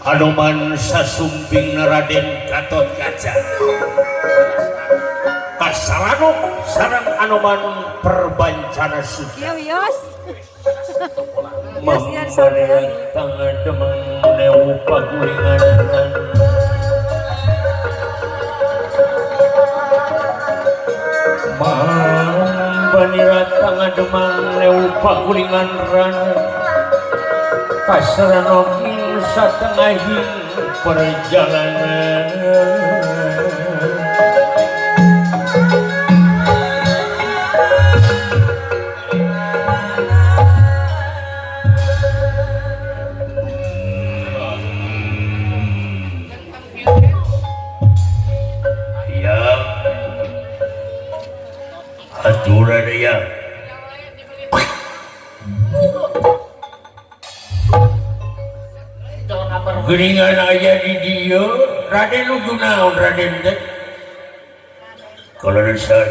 Anoman sasumping Raden Gatotkaca kasarano sareng Anoman Perbancana Suta mambanerat tangan demeng newu pagulingan mambanerat tangan demeng newu pagulingan rana kasarano satengahing perjalanan. Ya, aturan ya. Geuningan aya di dieu Raden nuju naon Raden teh? Kaleresan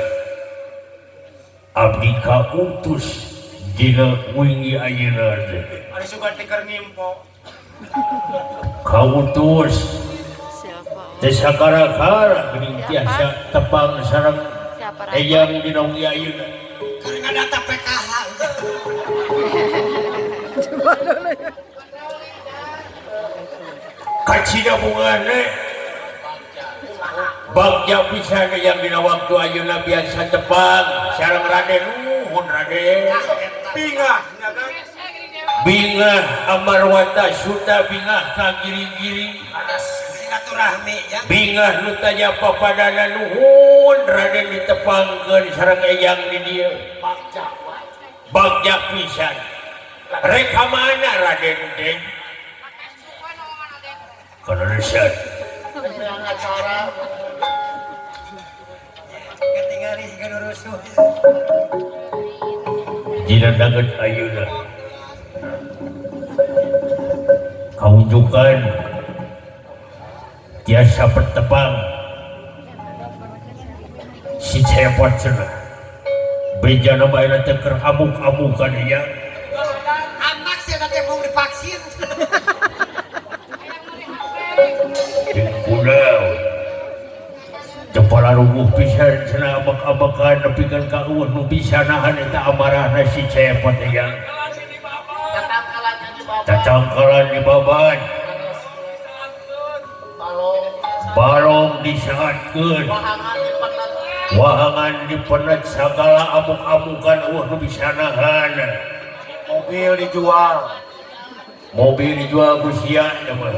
abdi kautus dina wingi ayeuna teh. Ari sugan teh keur ngimpo. Kautus teh sakara-kara geuning tiasa tepang sareng eyang dina wengi ayeuna. Keur ngadata PKH. Kacida bungane bagja pisan yang dina waktu ayeuna biasa tepang sareng Raden nuhun Raden bingah bingah Amarwata Suta bingah ka giri-giri silaturahmi bingah nu tanya papadana nuhun Raden ditepangkeun sareng eyang di dieu bagja pisan rek ka mana Raden teh? Kaleresan ketinggalan si nu rusuh dina daget ayeuna kaunjukan tiasa pertepang si cepot cenah bejana bae teh keur amuk-amukan ieu anak sia teh mung divaksin. Kepala rubuh pisan cenah abak-abakan nepikeun ka eueuh nu bisa nahan eta amarahna si cepot ya. Tatangkalan di baban. Balong disaatkeun. Wahangan dipenet sagala amuk-amukan eueuh nu bisa nahan. Mobil dijual. Mobil dijual ku sia mah.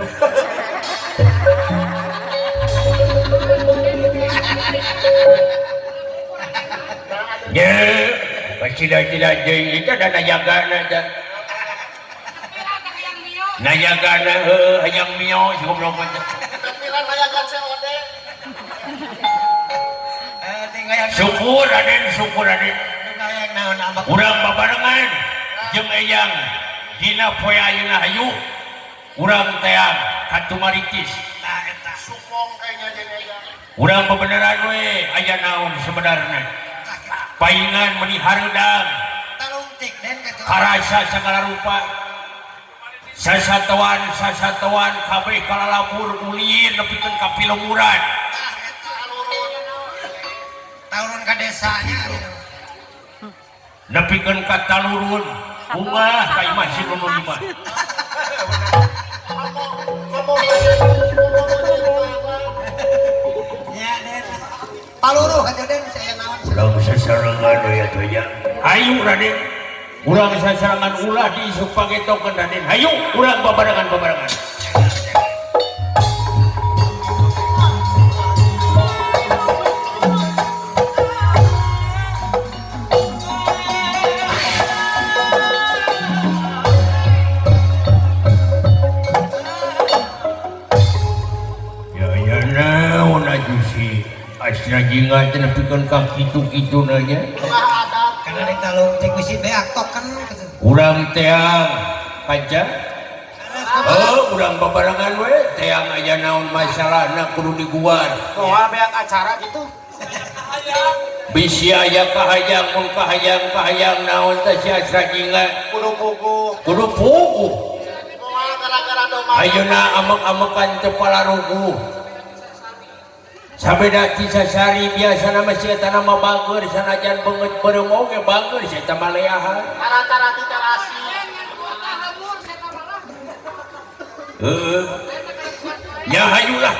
Ye, kacida-cida jeung itu da najagana da. Najagana heuh hayang mio si goblok mah. Syukur Raden, syukur Raden. Urang babarengan jeung eyang dina poe ayeuna hayu. Urang teang ka Tumaritis. Urang bebeneran we aya naon sebenarna. Paingan meni hareudang. Karasa sagala rupa. Sasatoan sasatoan kabeh kalalabur ulin nepikeun ka pilemuran. Talurun ka desanya. Nepikeun ka talurun. Bunga ka imah si nu lima. Paluruh aja Den saya naon. Urang sasarengan we atuh nya. Hayu Raden. Urang sasarengan ulah diisuk pangetokeun Raden. Hayu urang babarengan-babarengan. Ya ya naon atuh si Asra jingga teh nepikeun ka kitu-kitu nya. Kana rek talungtik bisi beak token. Urang teang kaca. Oh, urang babarengan we teang aya naon masalahna kudu diguar. Moal beak acara gitu. Bisi aya kahayang mun kahayang kahayang naon teh si Asra jingga kudu puguh. Kudu puguh. Moal gara-gara Ayeuna amek-amekan teu palaruguh. Sabeda Cisasari biasana mah si eta nama bager sanajan beungeut beureum oge bager si eta mah leahan. Cara-cara diterasi. Heeh. Ya hayulah.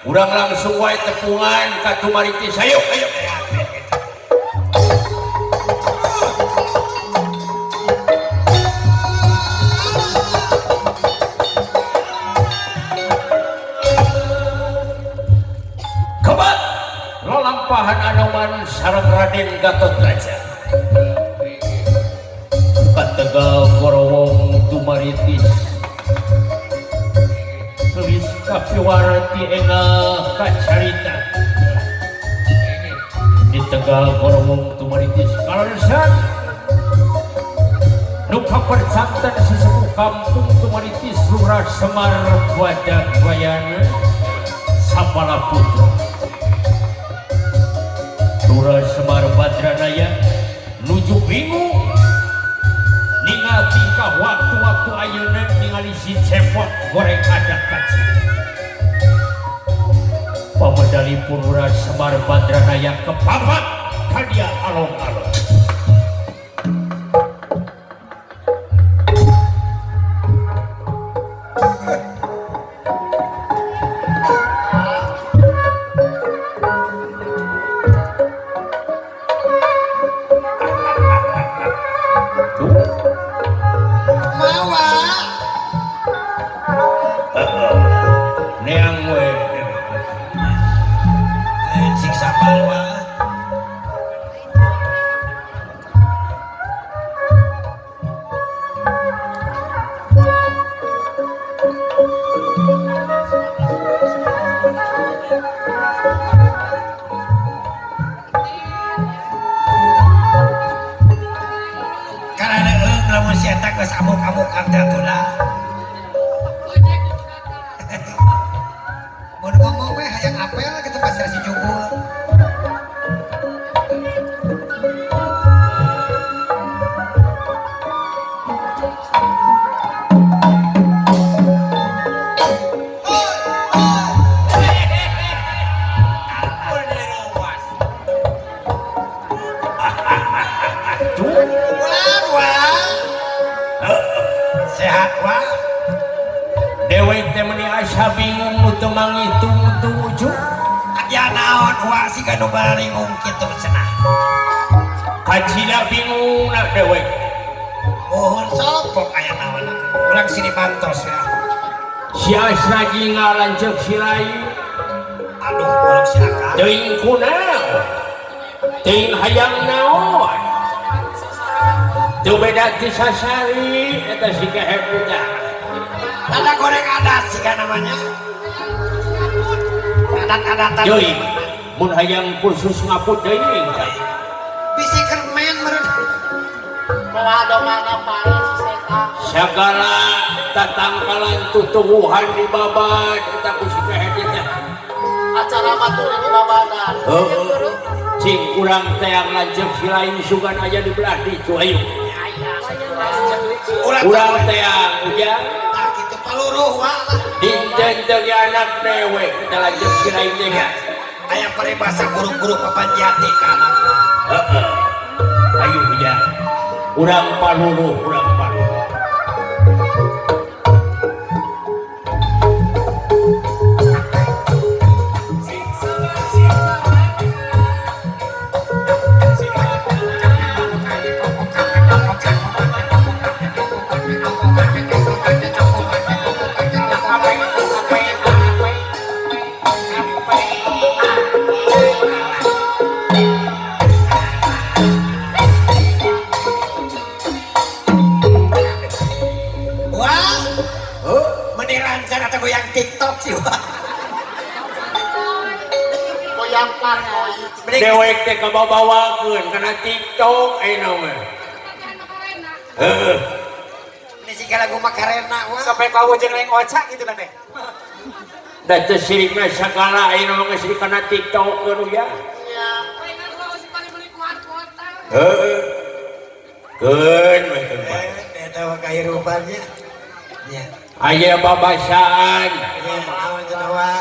Urang langsung wae tepungan ka Tumaritis. Hayu, hayu. Kebat lalampahan Anoman sareng Raden Gatotkaca. Ka Tegal Gorowong Tumaritis. Geus kapiwarti enggal kacarita. Di Tegal Gorowong Tumaritis kaleresan nu kapercanten sesepuh kampung Tumaritis Lurah Semar Badak Bayana Sapala Putra. Lurah Semar Badranaya nuju bingung ningal tingkah waktu-waktu ayeuna ningali si Cepot goreng adat kacil. Pamedalipun Lurah Semar Badranaya kepapat kadia along-along. Mawa. Neang we. Lain siksa palwa. Karena eueuh lamun si eta geus amuk-amukan teh atuh. Mun ngomong we hayang apel kitu pasir si jugul. Ulah wa. Sehat wa. Dewek teh meuni asa bingung nu teu mangitung tumuju. Aya naon wa siga nu baringung kitu cenah. Kacida bingung na dewek. Mohon sok kok aya naon. Urang sini bantos ya. Si Asra jingga lanceuk si lain. Aduh, bolok si Akang. Teuing kunaon? Teuing hayang naon? Teu beda ti sasari eta si kehe teh. Ada goreng adat siga namanya. Adat-adatan. Deui, mun hayang kursus ngaput deui teh. Bisi kermen meureun. Mawa pare si Seta. Sagala tatangkalan tutuwuhan di babad eta ku si kehe teh. Acara matur di babadan. Heueuh. Cing urang teang lanceuk si lain sugan aya di belah ditu ayo. Urang Urang teang ujang. Tah kitu paluruh wa lah. Dinten teu ge anak dewek eta lanceuk si lain teh nya. Aya paribasa guru-guru papanjati ka anak. Heeh. Ayo ujang. Urang paluruh, urang paluruh. Wah, meni lancar atau goyang TikTok sih wah. Goyang parkoi. Dewek teh kababawakeun kana TikTok ayeuna mah. Heeh. Ini sih lagu Makarena wah. Sampai kau jeung lain oca gitu lah teh. Da teu sirikna sagala ayeuna mah geus kana TikTok keun ya. Iya. Heeh. Keun we keun bae. Eta mah kahirupannya. Nya. Aya babasaan Naon cenah wa?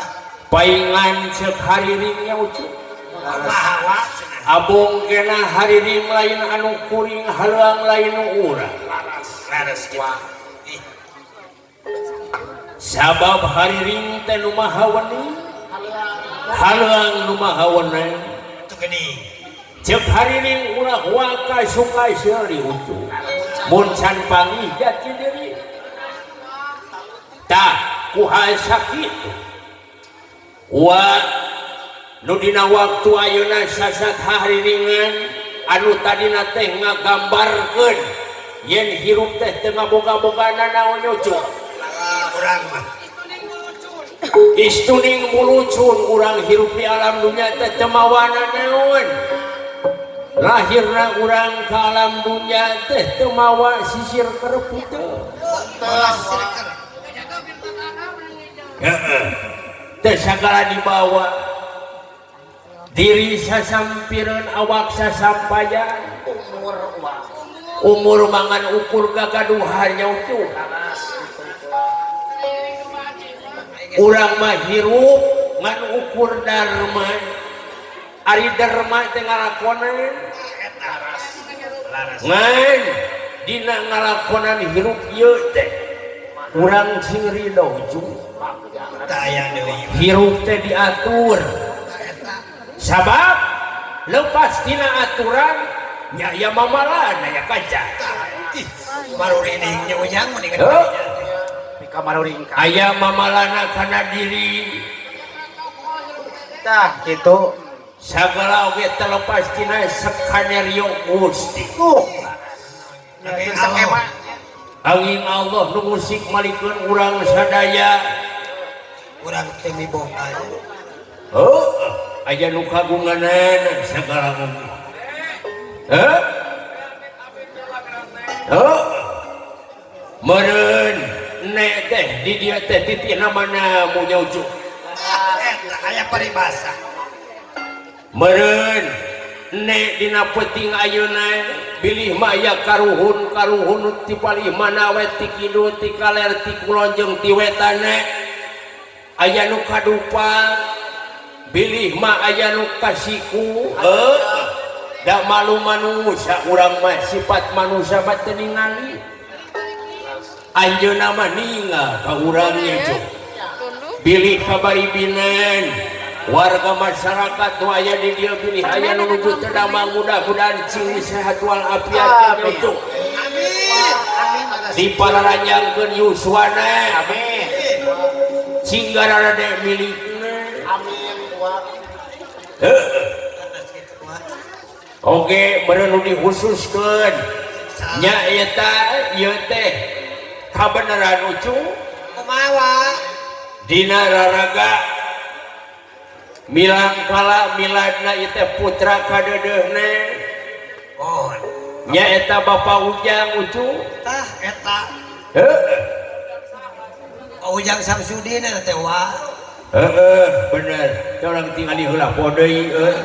Paingan cek hariring nya ucu. Kumaha wa cenah? Abong kena hariring lain anu kuring haluang lain nu urang. Laras kitu. Ih, Sabab hariring teh nu maha wening, haluang nu maha wenang. Itu geuning. Cek hariring ulah waka suka seuri ucu. Mun can panggih jati diri. Tah kuha sakitu. Wa nu dina waktu ayeuna sasat hariringan anu tadina teh ngagambarkeun yen hirup teh teu ngaboga-bogana naon ucu. Ah, urang mah. Istuning mulucun urang hirup di alam dunya teh teu mawana naon. Lahirna urang ka alam dunya teh teu mawa sisir kereput teu. Malah sisir. Heeh. Teu sagala dibawa. Diri sasampireun awak sasampayan. Umur wa. Umur mangan ukur gagaduhan nya ucuh. Urang mah hirup ngan ukur dharma. Ari dharma teh ngalakonan. Ngan dina ngalakonan hirup ieu teh urang sing ridho ucuh. Tah aya deui. Hirup teh diatur. Sabab lepas tina aturan nya aya mamalana nya kaca. Ih, marurining nya ujang mendingan. Heuh. Pika maruringka. Aya mamalana kana diri. Tah kitu. Sagala oge terlepas tina skenario Gusti. Itu skema. Angin Allah nu musik malikeun urang sadaya. Urang teh miboga. Heuh, aya nu kagunganana sagala oge. Heuh? Heuh. Meureun nek teh di dieu teh titihna mana mu nya ucuh. Ah, eta aya paribasa. Meureun nek dina peuting ayeuna bilih mah aya karuhun-karuhun ti palih mana we ti kidul ti kaler ti kulon jeung ti wetana aya nu kadupa bilih mah aya nu kasiku. Heuh, da malu manusia urang mah sifat manusia mah teu ningali anjeunna mah ningal ka urang nya cuk. Bilih kabari binen warga masyarakat nu aya di dieu bilih aya nu nuju teu damang mudah-mudahan cing sehat wal afiat Amin. ucuh. Amin. Amin. Dipararanjangkeun yuswana. Amin. Cing gararade milikna. Amin wa. Heuh. Oke, meureun nu dikhususkeun nya eta ieu teh kabeneran ucu. Kumaha wa? Dina raraga milangkala miladna ieu teh putra kadeudeuhna. Oh, nya eta Bapak Ujang ucu. Tah eta. Heuh. Ujang Samsudin eta teh wa. Heeh, bener. Urang tingali heula poho deui euy.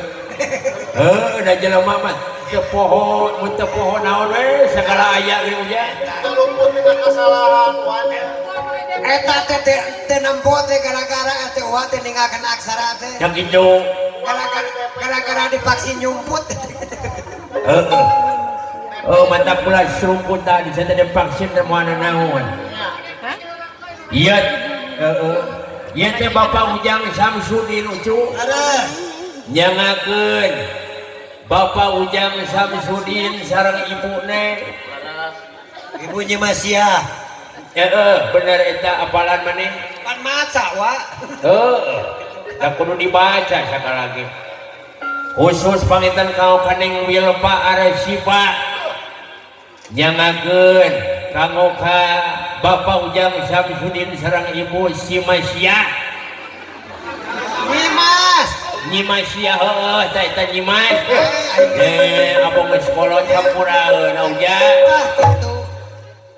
Heuh, da jelema mah teu poho, mun teu poho naon we sagala aya ge Ujang. Luput dengan kesalahan wa. Eta teh teh teh nempo teh gara-gara teh wa teh ninggalkeun aksara teh. Yang kitu. Gara-gara divaksin nyumput. Heeh. Oh, mantap pula serumputan di sana divaksin teh moal naon. Iya, heeh. Ieu teh Bapak Ujang Samsudin ucu. Ada. Nyangakeun Bapak Ujang Samsudin sareng ibuna. Ibu Nyimasia. Heeh, bener eta apalan maneh? Pan maca wa. Heeh. Da kudu dibaca sakali lagi. Khusus panginten kanggo ka Neng Wilpa Arasipa. Nyangakeun kanggo ka Bapak Ujang Samsudin sareng Ibu Simasya. Nyimas. Nyimasya heueuh eta eta Nyimas. Eh, abong geus kolot hampuraeun Ujang. Tah kitu.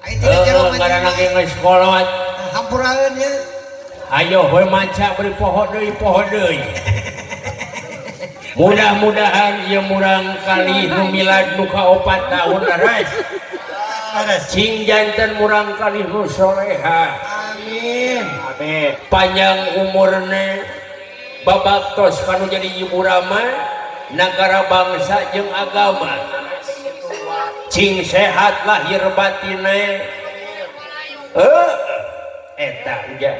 Ai teh jero Heueuh mah ngaranna ge geus kolot. Hampuraeun nya. Ayo we maca beri poho deui poho deui. Mudah-mudahan ieu murang kali nu milad nu kaopat tahun leres. Leres. Cing janten murang kali nu soleha. Amin. Panjang umurna babaktos kanu jadi ibu rama nagara bangsa jeung agama cing sehat lahir batine eta uja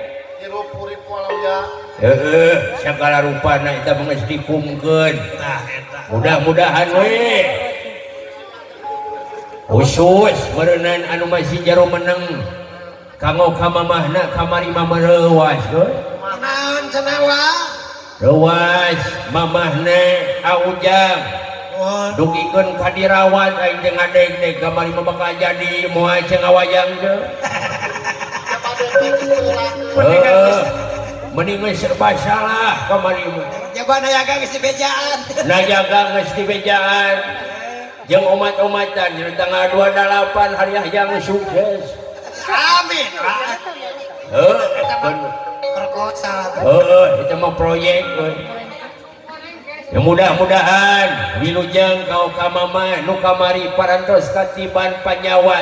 hirup urip walau heeh segala rupana eta mah geus dikumkeun Tah eta. Mudah-mudahan we khusus meureunan anu masih jaro meneng kanggo ka mamahna kamari mah reuwas euy. Naon cenah wa? Reuwas mamahna aujang Oh, dugikeun ka dirawat aing teh ngadeg-deg kamari mah bakal jadi moal cenah ngawayang teh. Heeh. Mending geus serba salah kamari mah. Jagoan nayaga geus dibejaan. Najaga geus dibejaan jeung omat-omatan dina tanggal 28 hari hayang sukses. Amin. Wa. Heuh, Eta mah perkosa. heuh, eta mah proyek euy. Ya mudah-mudahan wilujeng kau ka mama nu kamari parantos katiban panyawat.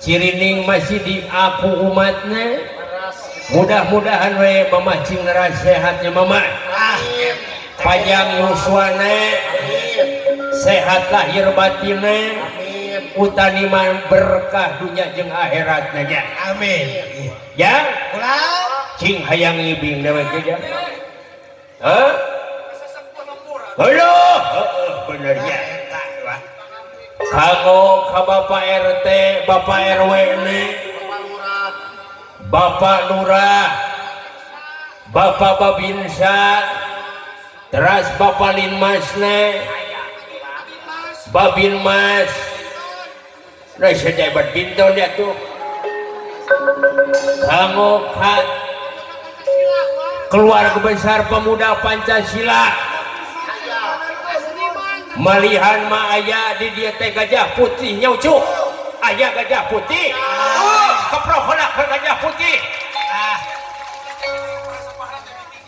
Cirining masih di aku umatna. Mudah-mudahan we mama cing sehatnya mama. Ah, Panjang yuswana, sehat lahir batinna, utani mah berkah dunya jeung akhiratna nya. Amin. Ya, Ulah. Cing hayang ngibing dewek ge ya. Hah? Halo, heeh bener nya. Eta wa. Kanggo ka Bapak RT, Bapak RW ne, Bapak Lurah, Bapak Babinsa, teras Bapak Linmasna, Babin Mas. Nah, saya badminton ya tuh. Kanggo ka keluarga besar pemuda Pancasila. Malihan ma aya di dieu teh gajah putih nya ucuh. Aya gajah putih. Oh, keprohona ke gajah putih. Ah,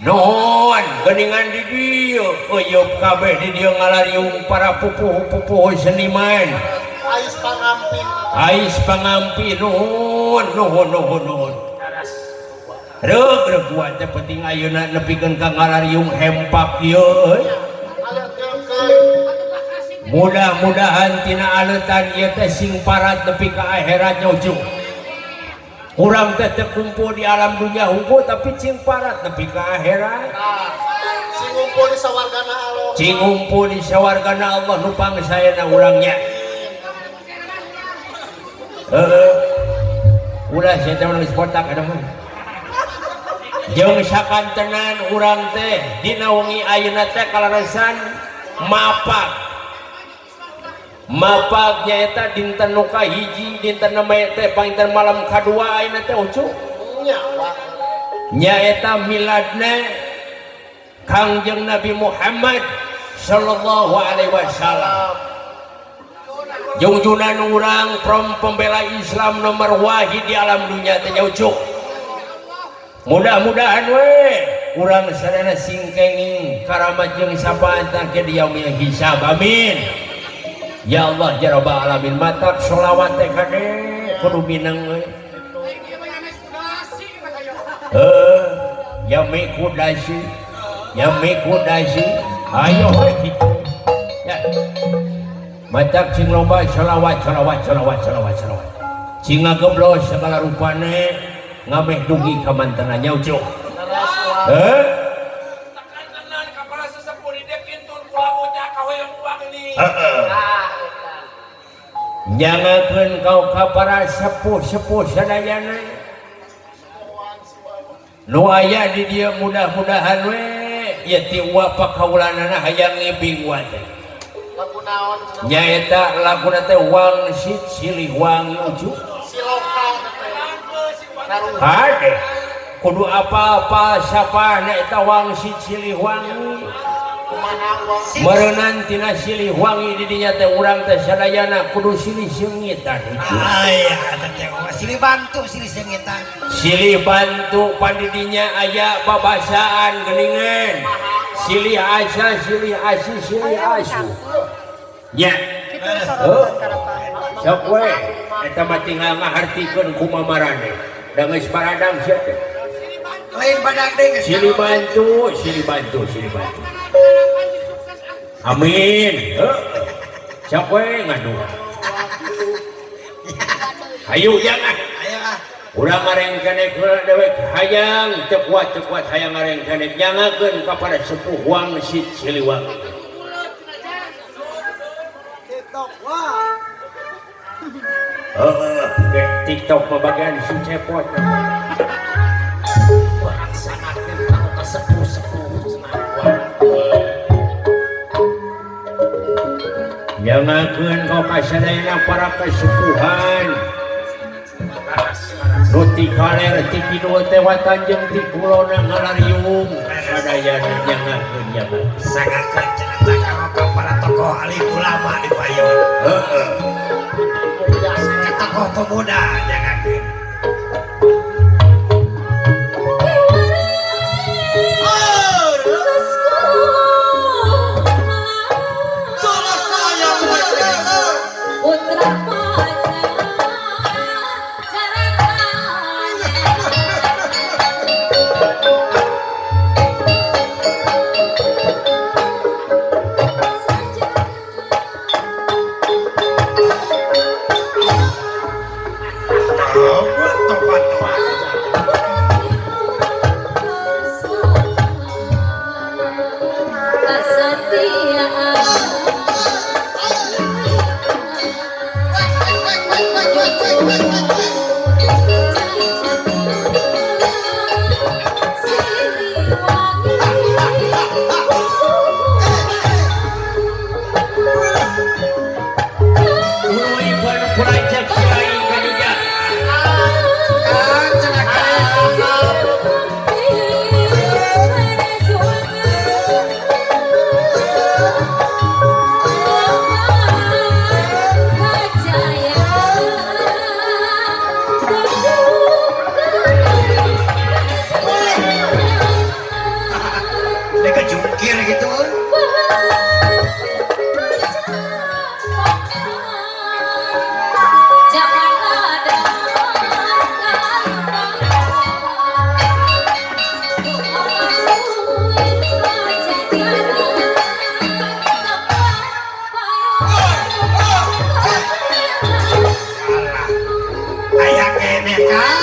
Nuhun geuningan di dieu euyeub kabeh di dieu ngalariung para pupuhu-pupuhu seniman. Ais pangampi. Ais pangampi nuhun nuhun nuhun nuhun. Reug reug buat teh penting ayeuna nepikeun ka ngalariung hempak ieu euy. Mudah-mudahan tina aleutan ieu teh sing parat nepi ka akhirat nya ujung. Urang teh teu kumpul di alam dunya hungkul tapi cing parat nepi ka akhirat. Sing ngumpul di sawargana Allah. Cing ngumpul di sawargana Allah nu pangsayana urang nya. Heeh. Ulah sia teh geus botak eta mah. Jeung sakantenan urang teh dina wengi ayeuna teh kalaresan mapak. Mapak nyaeta dinten nu kahiji dinten namanya teh panginten malam kadua ayeuna teh ucu. Nyaeta miladna Kangjeng Nabi Muhammad sallallahu alaihi wasallam. Jungjunan urang prom pembela Islam nomor wahid di alam dunia teh ucu. Mudah-mudahan we urang sadayana sing kenging karamat jeung sapaan teh di yaumil hisab. Amin. Ya Allah ya Rabbal alamin matak sholawat teh kade kudu mineng euy. Heuh, ya mikudasi. Ya mikudasi. Ayo we kitu. Ya. Matak cing loba sholawat sholawat sholawat sholawat sholawat. Cing ngageblos segala rupane ngameh dugi ka mantena nya ucuk. Heuh. Heeh. Nyangakeun kau ka para sepuh-sepuh sadayana. Nu aya di dieu mudah-mudahan we ieu ti uwa pakaulanana hayang ngibing wa teh. Lagu naon? Nyaeta laguna teh wangsit silih wangi ucuk. Siloka teh. Kade kudu apa-apa sapana eta wangsit silih wangi. Meureunan tina silih wangi di dinya teh urang teh sadayana kudu silih seungitan itu. Aya eta teh silih bantu silih seungitan. Silih bantu pandidinya aya babasaan geuningan. Silih asa silih asih silih asu. Nya. Heuh. Sok we eta mah tinggal ngahartikeun kumaha marane. Da geus paradang sia teh. Lain badak deui geus. Silih bantu, silih bantu, silih bantu. Amin. Heuh. Siapa we ngadoa? Hayu jangan. Ayo ah. Urang ngarengkenek heula dewek hayang teu kuat teu kuat hayang ngarengkenek nyangakeun ka para sepuh wangsit Siliwangi. TikTok wah. Heeh, ke TikTok mah bagian si cepot. Laksanakeun ka kasepuh-sepuh cenah wah. Nyangakeun ka kasadayana para kesepuhan. Laras laras. Nu ti kaler ti kidul teh watan jeung ti kulona ngalariung sadayana nyangakeun nyangakeun. Sangakeun cenah tah ka para tokoh alim ulama di payun. Heeh. Ka tokoh pemuda nyangakeun. Putra Tobat tobat tobat. Tuluy pun kuracak si aing ka dinya. Kang cenah kang. Deka jungkir gitu. Alah. Aya keneh kang.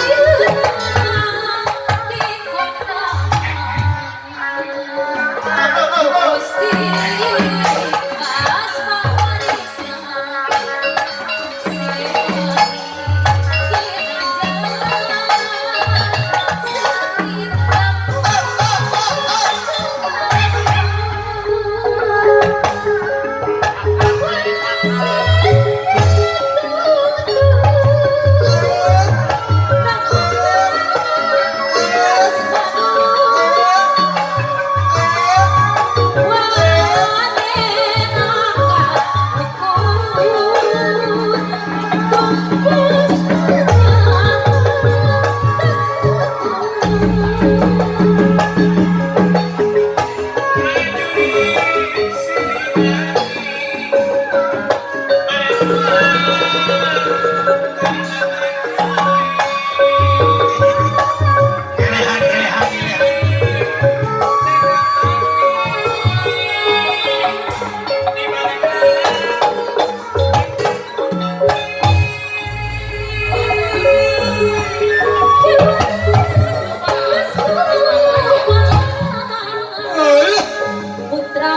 Gelehan gelehan gelehan. Putra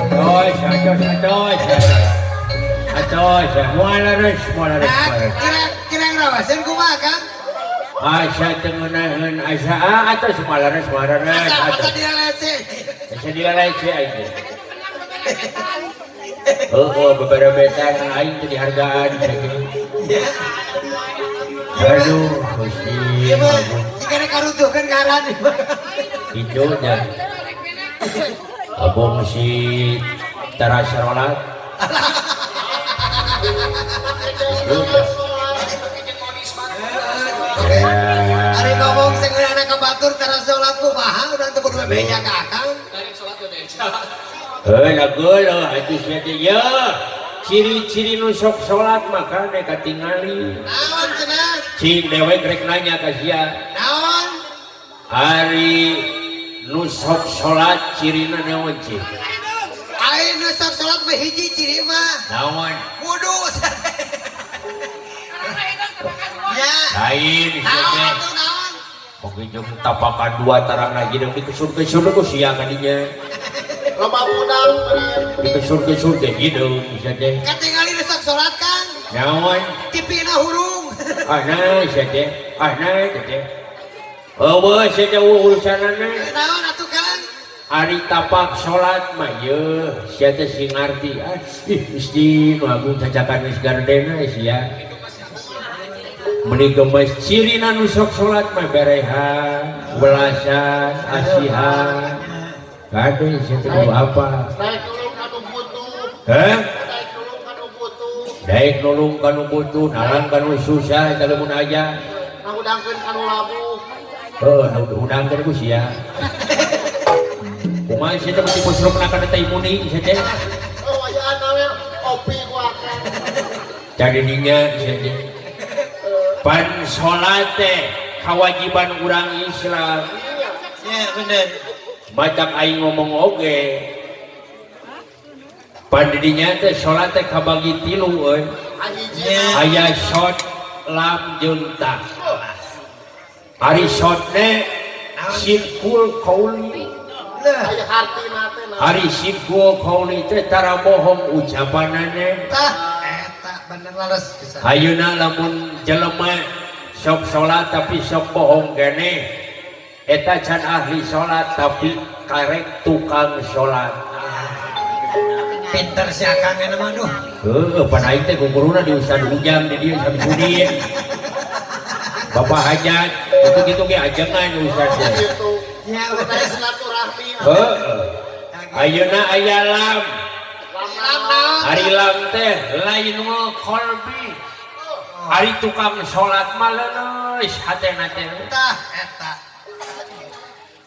Atos, atos, atos. Atos, moal leres, moal leres, Nah, moal leres. kira kira ngerawasan kumaha Kang? Asa teu ngeunaheun asa ah, atos moal leres, moal leres, Asa asa atos. direlese. Bisa dilalece aing teh. Heuh, beberebetan aing teh dihargaan sia. Aduh, Gusti. Ieu mah jika karuntuhkeun ngaran ieu mah. Itu nya. Abong si tara sarolat. Itu nya. Ari ngomong sengeunana ka batur tara salat kumaha urang teu kudu bebeja ka akang. Heuh, lageuleuh atuh sia teh ye. Ciri-ciri nu sok salat mah kade katingali. Naon cenah? Cing dewek rek nanya ka sia. Naon? Ari nu sok salat cirina naon cing? Ari nu sok salat mah hiji ciri mah. Naon? Wudu. Ya. Lain sia Naon teh. atuh naon? Oke jeung tapakan dua tarang lagi deung dikesur-kesur ku sia ka dinya. Loba budak meureun. Dikesur-kesur teh hideung sia teh. Katingali nu sok salat Kang. Naon? Tipina hurung. Ah nah sia teh. Ah nah sia teh. Eueuh sia teh urusanana. Naon atuh Kang? Ari tapak salat mah yeuh sia teh sing ngarti. Ah ih Gusti nu agung cacakan geus gardena sia. Meuni gemes cirina nu sok salat mah berehan, welasan, asihan. Kade sia teh kudu apa? Daek nulung ka nu butuh. Heh? Daek nulung ka nu butuh. Daek nulung ka nu butuh, nalang ka nu susah eta lamun aya. Ngahudangkeun ka nu labuh. Heuh, hudangkeun ku sia. Kumaha sia teh mesti musrupna kana teh muni sia teh. Oh, wayahna we opi ku akang. Jadi dinya sia teh. Pan salat teh kewajiban urang Islam. Ya bener. Macam aing ngomong oge. Pan didinya teh salat teh kabagi tilu euy. Ahiji. Aya shot lam jeung ta. Ari shot teh sidqul qauli. Lah, Aya hartina teh naon? Ari sidqul qauli teh tara bohong ucapanane. tah eta bener leres pisan. Ayeuna lamun jelema sok salat tapi sok bohong keneh eta can ahli salat tapi karek tukang salat. Pinter si akang eta mah duh. Heuh, pan aing teh guguruna di Ustad Ujang di dieu Samsudin. Bapak Hajat, itu gitu ge ajengan Ustad teh. Gitu. Ya Daek silaturahmi. Heuh. Ayeuna aya lam. Lam naon? Ari lam teh lainul qalbi. Ari tukang salat mah leuleus hatena teh. Tah eta.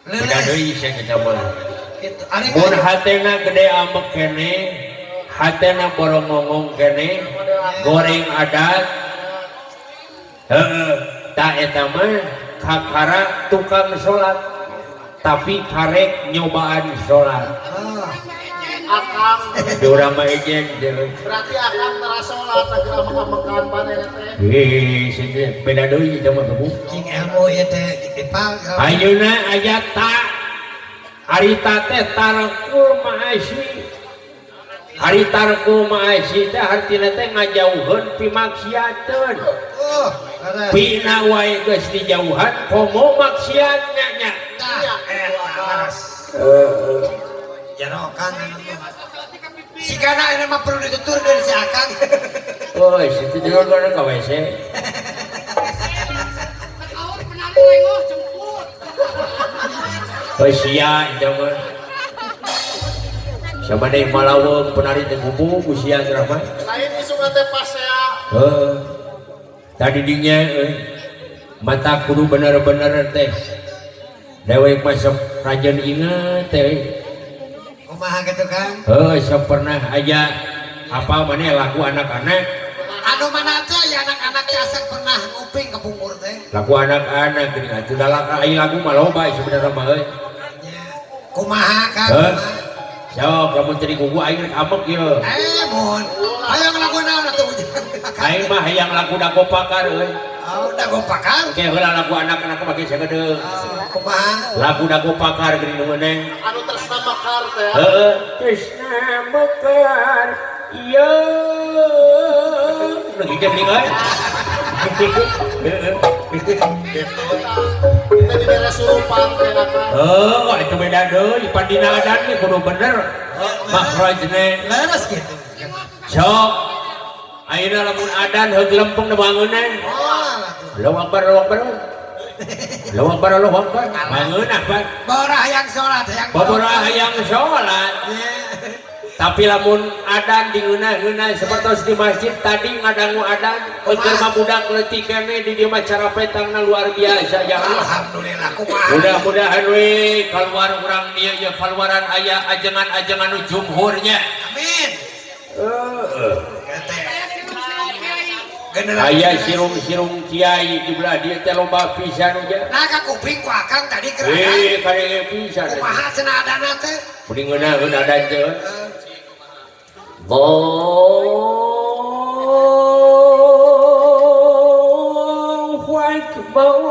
Beda Leuleus deui sia kita mah. gitu. Ari Mun hatena gede ambek keneh, hatena borongongong keneh, goreng adat. Heeh, ta eta mah kakara tukang salat tapi karek nyobaan salat. Oh, Akang. Di urang mah ejen teh. Berarti akang tara salat lagi amek-amekan panene teh. Hei, sia teh beda deui eta mah kamu. cing ilmu ieu teh dipal. Ayeuna aya ta. Ari ta teh tarkul maasi. Ari tarkul maasi teh hartina teh ngajauheun pimaksiateun. Oh, leres. Pina wae geus dijauhan komo maksiatnya nya. Tah eta leres. Jero Kang anu mah. Sigana ini mah perlu ditutur dari si Akang. Oh, situ juga kana ka WC. Oh, sia eta mah. Sabaneh malaweng penari teh kubu ku sia teh mah. Lain isukna teh pasea. Heuh. Tadi dinya euy. Mata kudu bener-bener teh. Dewek mah sok rajin inget teh. Kumaha gitu Kang? Heuh, sok pernah aja apa maneh lagu anak-anak. Anu mana teh ya anak-anak teh asa pernah nguping ke pungkur teh. Lagu anak-anak geuning atuh da lagu mah loba sebenarnya mah euy. Nya. Kumaha Kang? Heuh. Kumaha? Sok lamun teu digugu aing rek ambek ieu. Eh, mohon. Hayang lagu naon atuh? Aing mah hayang lagu dago pakar euy. Oh, dago pakar. Oke, heula lagu anak-anak mah geus sagedeung. Oh, kumaha? Lagu dago pakar geuning nu meunang. Anu tresna mekar teh. Heeh, tresna mekar. Ieu. Nu hiji geuning euy. Heeh. Kita dibere surupan teh Akang. Oh, itu beda deui, pan dina adan ge kudu bener. Makhrajna. Leres gitu. Sok. Ayeuna lamun adan heug lempeng nu bangunna. Oh, lah tuh. Allahu Akbar, Allahu Akbar. Allahu Akbar, Allahu Akbar. Bangunah, Pak. Bora hayang sholat, hayang Babora hayang salat. Iya. Tapi lamun adan digeunah-geunah seperti di masjid tadi ngadangu adan, keur mah budak leutik keneh di dieu mah cara petangna luar biasa ya Allah. Alhamdulillah kumaha. Mudah-mudahan we keluar urang dieu ya keluaran aya ajengan-ajengan nu jumhurnya. Amin. Heeh. Teh. Generasi. Aya sirung-sirung kiai di belah dieu teh loba pisan ujang. Nah, ka kuping ku akang tadi keur adan. Eh, kadenge pisan. Kumaha cenah adana teh? Mending ngeunaheun adan teh. Eh, Allahu Akbar,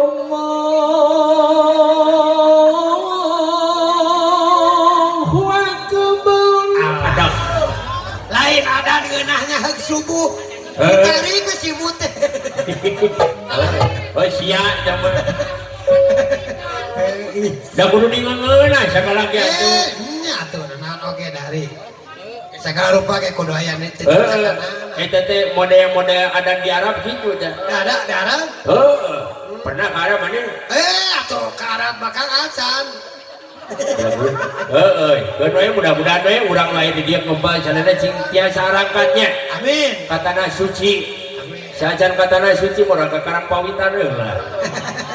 Allahu Akbar. Adan. Lain adan ngeunahnya heug subuh. Eh. Ditarik ke si teh. Oh sia jaman. Da kudu dingeungeunah sagala ge atuh. Eh, nya atuh naon oge dari. Segala rupa ge kudu aya nu teu Heeh. Eta teh model-model adan di Arab gitu teh. Ada di Arab? Heeh. Pernah ke Arab mana? Eh, atuh ke Arab bakal acan. Heeh, keun we mudah-mudahan we urang lain di dieu ngembal sanana cing tiasa arangkatnya. Amin. Ka tanah suci. Sajan ka tanah suci mah urang ka Karang Pawitan we lah.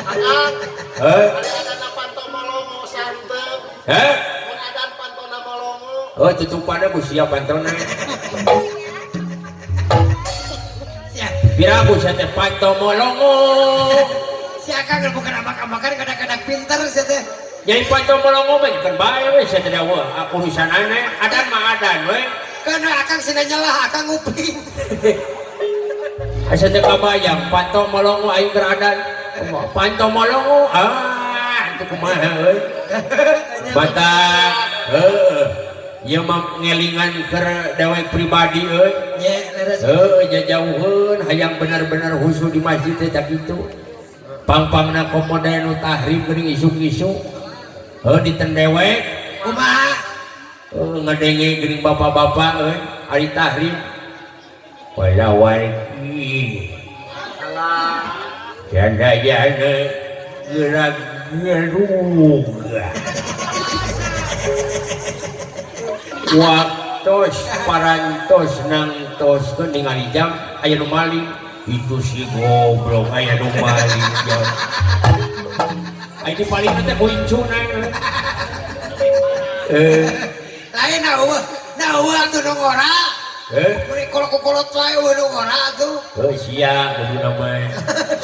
Akang, Heh? ari adan panto molongo santep. Heh? Mun adan pantona molongo. Oh, tutupanna ku sia pantona. Sia, Piraku sia teh panto molongo. si akang bukan amak-amakan kadang-kadang pinter sia teh. Nyai panto molongo mah keun bae we sia teh dawa urusan aneh. Adan mah adan we. Karena akang sina nyelah, akang nguping. Asa teh kabayang panto molongo aing keur adan. Panto molongo ah itu kumaha euy. Batak heueuh. Ieu mah ngelingan keur dewek pribadi euy. Ye, leres. Heueuh jajauheun hayang bener-bener khusyuk di masjid teh tak kitu. Pang-pangna komodo nu tahrim geuning isuk-isuk. Heuh diten dewek Kumaha? heuh ngadenge geuning bapak-bapak euy ari tahrim. Wala-wali. Janda-janda gerak gerug. Waktos parantos nangtos ke ningali jam aya nu maling itu si goblok aya nu maling jam. Aya di paling teh ku incuna. Eh, Lain na eueuh, na eueuh atuh nu ngora. eh, Mun kolot-kolot wae eueuh nu ngora atuh. heuh sia kudu mah.